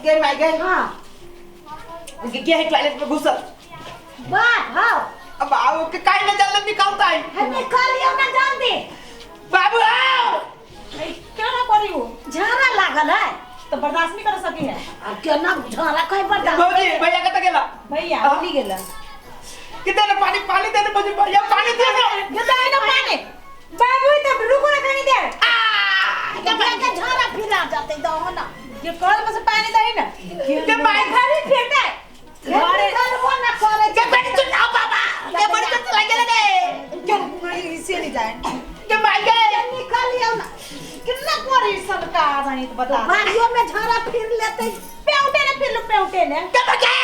गे माय गे। हाँ। के है टॉयलेट में घुसल? बाप हाँ। अब आओ के काहे न जल्दी निकलता है? हम निकालियो ना जल्दी। बाबू आओ। केना करी हो? झाड़ा लागल है। तो बर्दाश्त नहीं कर सकी है। अब केना झाड़ा कहीं बर्दाश्त? भौजी भैया कत गेला? भैया हाँ? होली गेला। कितना ना पानी पानी दे दे भौजी, भैया पानी दे दे। ये तो है ना पानी। बाबू तो रुको ना कहीं देर। आ के झाड़ा फिरा जाते दो ना। ये कल में से पानी दे ना। के माई खाली फिरता है। घरे चलबो ना करे। के बड़ी चुनाव बाबा के बड़ी चुनाव लगे लगे। क्यों इसे नहीं जाए? के माई गे निकालियो ना। कितना कोरी सरकार जानी तो बता। बारियों में झाड़ा फिर लेते। पेउटे ने फिर लो पेउटे ने। के बके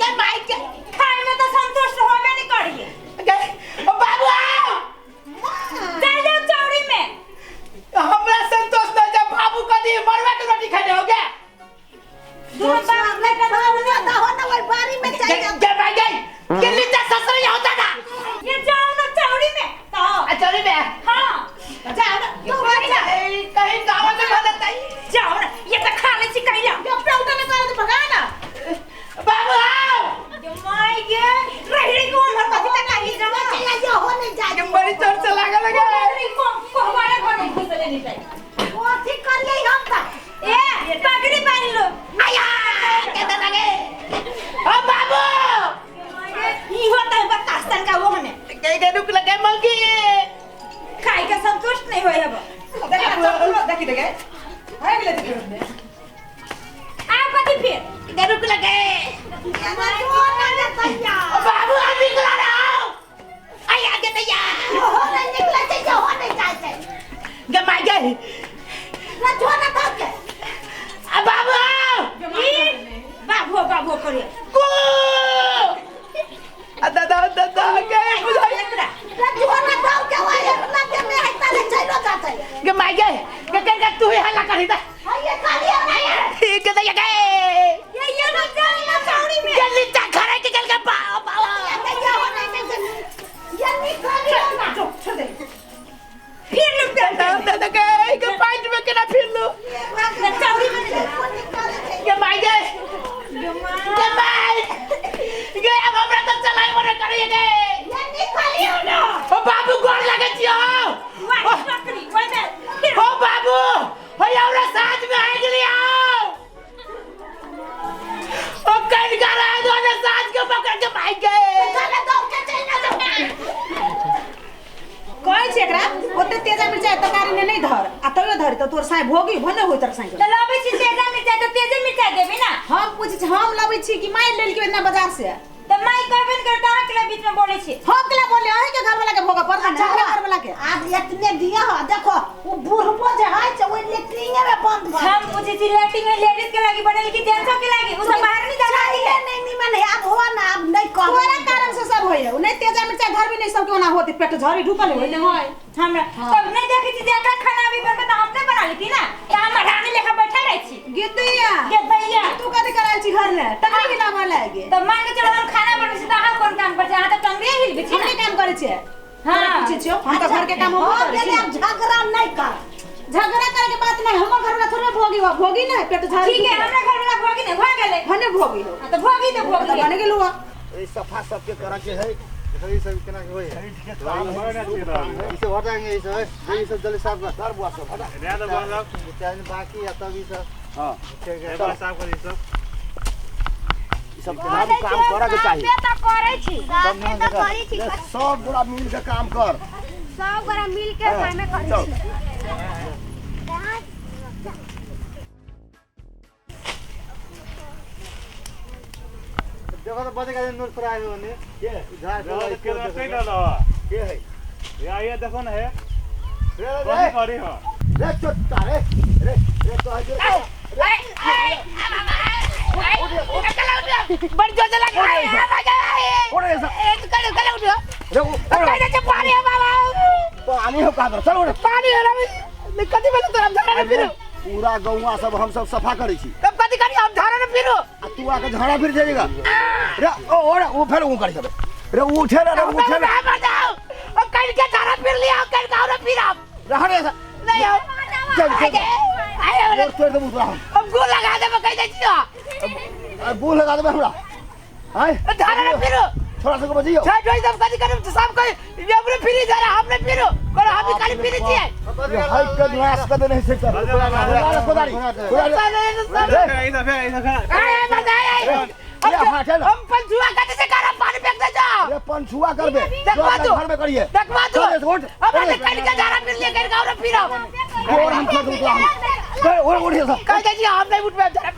के माई के खाए में तो संतुष्ट होबे नहीं करिए। के ओ बाबू आओ। चल जाओ चौड़ी में। हमरा संतोष न जब बाबू कदी मरवा के रोटी खाने हो गया। दोनों बाप ने ना हो ना वही बारी में के चल जाओ। के माई गे के लीचा ससुर होता ना। ये जाओ ना चौड़ी में तो। अच्छा रे बे। हां जाओ ना तू जा। कहीं गाँव में मदद आई। जाओ ना ये तो खा ले छी कहिया। ये पेउटे ने कर तो भगा ना। बाबू आओ। ये माई गे रहिड़ी को हमर कथि तक आई जा। चला जाओ हो नहीं जाए। के बड़ी चोर से लागे लगे। रहिड़ी को को हमारे घर में घुस ले नहीं जाए। वो ठीक कर ले हम तक। ए पगड़ी बांध लो। आया कैसे लगे? ओ बाबू ई होता है बतासन का वो हमें। के के रुक लगे मंगी। खाई के संतुष्ट नहीं होय हब। देखी देखे हाय गेले देखी आ कथि फिर के रुक लगे। हो ना जातैया। ओ बाबू आ निकला रहा। आया के तैया। हो नहीं निकले चाहिए हो नहीं जाए। के माई गे। ना जो ना दो के। आ बाबू आओ। ई बाबू बाबू करिए। को आ दादा दादा के बुझाई। ना जो ना दो के वही ना के में है ताले चलो जाते। के माई गे के के तू ही हल्ला करी दा। ये खाली ना ये। के दैया के। ये ना जाओ ना चौड़ी में। के लीचा खड़े के गल के पाओ पाओ। ये हो नहीं नहीं ये निकालियो ना। छोड़ दे फिर लो दादा दादा के पैंट में केना फिर लो। चौड़ी में के माई गे। के माई गे अब हमरा तो चलाई मने करिए गे। ये निकालियो ना। ओ बाबू गोर लगे छियो। वाह बकरी ओइ में ओ बाबू हो हमरा साथ में आ गेली आओ। ओ कन करा दो ने साथ के पकड़ के माई गे। चले दो के चल ना जाओ। कहै छै एकरा ओते तेजा मिरचाई तरकारी ने नहीं धर आ तैयो धरी त तोर साई भोगी भने होय तोर साई। त लबै छी तेजा मिरचाई त तेजे मिरचाई देबी ना। हम पूछै छी हम लबै छी कि माइ लेल के इतना बाजार से? त माई कहबे न करता अहाँ के बीच में बोलै छी। हम केला बोले अहीं के घर वाला के भोगा पड़ता ना हमरा घर वाला के। आज इतने दिया हो देखो वो बुढ़बो जे है से ओइ लेटरिंग में बंद भ। हम पूछै छी लेटरिंग में लेडीज के लागी बनल कि जेंट्स के लागी? उ सब बाहर नहीं जा चाहिए नहीं निमन है अब हो ना अब नहीं कह। तोरा कारण से सब होय नहीं तेजा मिरचाई घर में नहीं सब के ओना होते पेट झरी ढुकल होय नहीं होय हमरा तब नहीं देखै छी जे एकरा खाना भी बनबे त हम नहीं बना लेती ना त हम रानी लेखा बैठल रहै छी। गिदैया गिदैया तू कथि करायल छी घर ले टकरी के नाम लागे। त मान के चलो हम खाना बनबै छी त अहाँ कोन काम करै छी? अहाँ त टंगरे हिलबै छी हम ना। नहीं काम करै छियै। हां पूछै छियौ हम त घर के काम हम हो करै गेलै छी। अब झगड़ा नहीं कर। झगड़ा करे के बात नहीं हमर घर वाला थोड़े भोगी हो भोगी नहीं पेट झरी। ठीक है हमरा घर वाला भोगी नहीं भ गेलै। भने भोगी हो हां त भोगी त भोगी त बन गेलौ। ए सफा सबके करे के है। ये सब केना के होय है? इसे हटाएंगे इसे ये सब जल्दी साफ कर। सर बुआ सब हटा। रे तो बोल चाहे बाकी या तब ई सब। हां ठीक है सब साफ कर ई सब। ई सब काम काम करे के चाहिए। त करै छी सब करै छी। सब गोरा मिल के काम कर। सब गोरा मिल के कामे करै छी। देखो तो बजे का नूर पर आए होने के झाड़ के के है या ये देखो ना है रे कौन रे करी हो रे चोट्टा रे रे रे तो है रे। बड़ी जोर से लग रहा है। उड़ ऐसा ए कर कर उठ रे उड़ कहीं से पानी है बाबा। पानी हो कहां चल उड़ पानी है ना कथि भेल तोरा झाड़ा ने फिरू? पूरा गौवा सब हम सब सफा करै छी। तब कथि करी हम झाड़ा ने फिरू? आ तू आके झाड़ा फिर जाएगा रे। ओ ओरे ओ फेर ऊ करी सबे रे उठे रे उठे रे। मर जाओ ओ कल के झाड़ा फिर लिया कल का और फिर आप रह रे नहीं हो चल चल आए और तोड़ दे तोरा हम गोल लगा देबो कहि दै छियो। आ गू लगा देबे हमरा आय धारा ने फिरो छोरा सबके बजियो छठ होई सब कथी करब सब कोई ये हमरे फिरी जा रहा हमने फिरो करो हम ही खाली फिरी छियै ये हाइक के नाश कर देने से कर कोदारी कोदारी आय आय ये हाथ है ना। हम पंचुआ कथी से करब पानी फेंक दे जाओ ये पंछुआ करबे देखवा तू। घर में करिए देखवा तू चल, उठ। हमरा से कल के जा रहा फिर ले कर और फिरो और हम छोड़ दूं हम चल उठ उठ ये सब कह दे जी हम नहीं उठबे जरा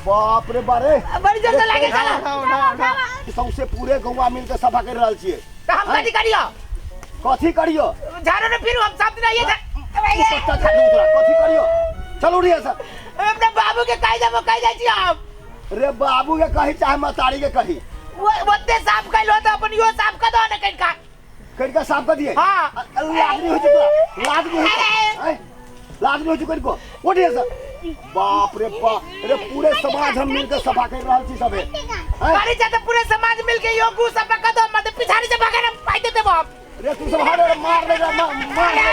बाप रे बारे बड़ी जोर से लागे साला सौंसे पूरे गौवा मिल के सफा कर रहल छियै तो हम कथी करियो कथी करियो झाड़ू ने फिर हम सब दिन ये कुत्ता खा के उतरा कथी करियो चल उठिए सर अपने बाबू के कह देबो कह जाइ छी हम रे बाबू के कही चाहे मतारी के कही वो ओते साफ कैलो तो अपन यो साफ कर दो ने कनिका कनिका साफ कर दिए हाँ। लाज नहीं होइ छै तोरा लाज नहीं होइ छै लाज नहीं होइ छै कनिको उठिए सर बाप रे बाप रे पूरे समाज हम मिलके सफा कर रहल छी सबे करी छै तो पूरे समाज मिलके यो गु सफा कर दो मत पिछाड़ी से भगा ने पाइ देते बाप रे तू सब हारे मार दे मार मार दे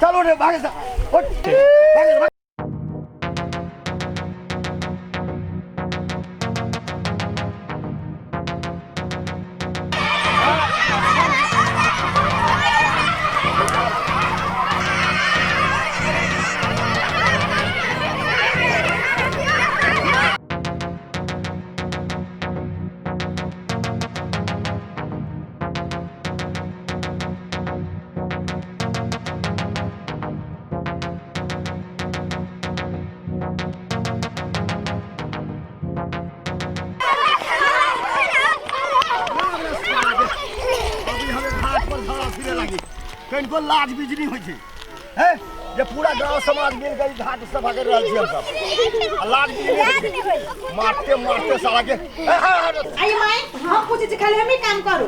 चलो रे भागे से उठ भागे से, भागे। अभी हमें घाट पर धारा फिरे लागी कनिको लाज बिजली होइ छै हैं जे पूरा गांव समाज मिल के ई घाट सफा कर रहल छी हम सब आ लाज बिजली होइ छै मारते मारते साला के हे, हे, हे, आई माई हम पूछे छी खाली हमही काम करू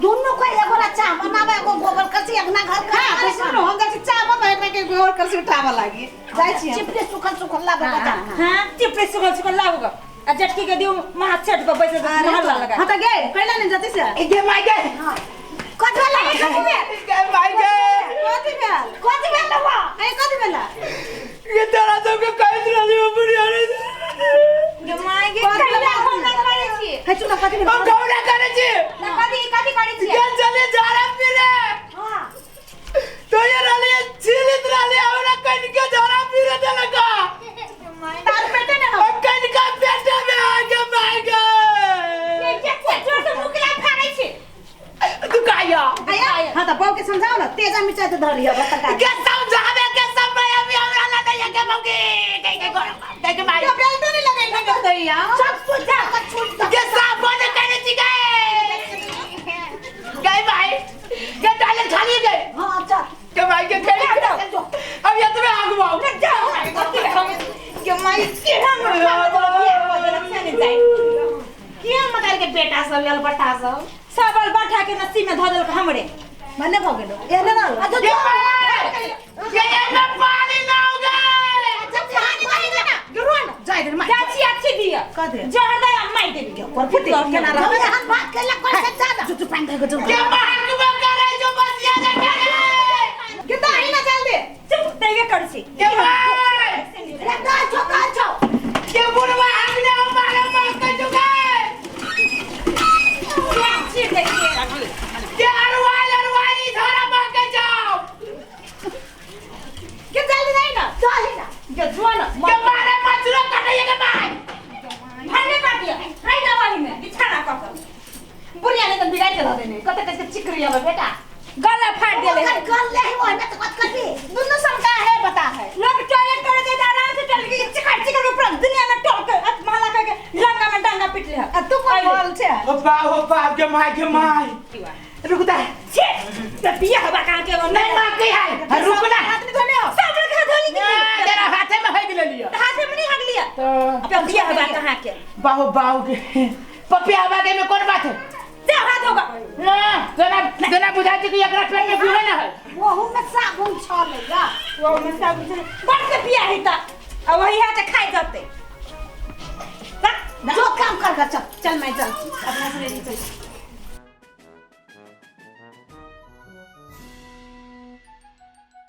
दुनू कोई एगो चाह बनावे एगो गोबर करसी अगना घर कर हां तो सुनो हम जाइ छी चाह बनबै एकरा के गोबर करसी उठाबऽ लागी जाइ छी हम। चिपके सुखल सुखल लाबे बता हां चिपरे सुखल सुखल लाबो आ जटकी के दिउ महा छठ को बैसे महल्ला लगा हां त गे कैला नहीं जति से गे माय गे कथी भेल गे माय गे कथी भेल कथी भेल बा ए कथी भेल ये तोरा सबके कहैत रहली बुढ़िया गे my गे कैला हम ना करै छी हे चुना कथी भेल हम गौरा करै छी ना कथी कथी करै छी गे चले झाड़ा फिरे हां तो ये रहली छिलित रहली हमरा कनिके झाड़ा फिरे देलक तार पेटे ने हो हम कनिका पेटे में आ गे my गे ये के जोर से मुकला फाड़ै छी तू काया आया हां त बाबू के समझाओ ना तेजा मिर्चाई तो धरी है बता के समझावे के समय अभी हमरा ला नहीं है के मौकी के के गोरा के के माई के बेल्ट नहीं लगाई ना करतैया सब सुझा के छूट दे के साफ बंद करे छी गए गए भाई के टॉयलेट खाली गए हां चल के भाई के के अब ये तुम्हें आग बाऊ गे my के हम जाई के मदार के बेटा सब यल बटा सब सबल बैठा के नसी में धऽ देलक हमरे भने भ गेलो एहने रहल अच्छा के भाई के ये में पानी ना हो गए अच्छा पानी पानी ना गिरुआ ना जाय दे माई चाची अच्छी दिया कथी? जहर दे माई देबी कर फुटी केना रहल हम बात केला कोई से ज्यादा चुप चुप पानी धऽ के जो के महक में करे जो बस ये ना करे के त आई ना जल्दी चुप देबे कर छी के भाई रे दाल छो दाल छो के बुढ़वा आग ने मारे मार के चुके अच्छी देखिए के अरवाई अरवाई धरा मार के जाओ के जल्दी जाई ना चल ही ना गे जुआ ना के मारे मछरो कटे के भाई भरने कर दिया राई ना वाली में बिछाना कर कर बुढ़िया ने त बिगाड़ के धऽ देने कते कते चिकरी आवे बेटा गला फाड़ देले है गल ले ही ओहिमे तो कत करबी दुनू समका है बता है लोग टॉयलेट करे जाए आराम से चल गई चिकट चिकट ऊपर दुनिया में टोक के अत महला के लंगा में डांगा पिट ले आ तू कोन बोल छे ओ बा ओ बाप के माय के my रुक दा छे ते बिया हवा कहां के नहीं मार के है रुक ना हाथ में धोने हो सब लोग हाथ धोली ना, तेरा हाथे में हग ले लिया हाथ में नहीं हग लिया तो अब बिया हवा कहां के बाहु बाहु के पपिया हवा के में कौन बात है जा हाथ होगा ना जना जना बुझा छी कि एकरा पेट में गुहे ना है ओहू में साबुन छले या वो में सब बड़ के बिया है ता आ वही हाथ खाई जाते जो काम कर कर चल चल मैं चल अपना से नहीं चल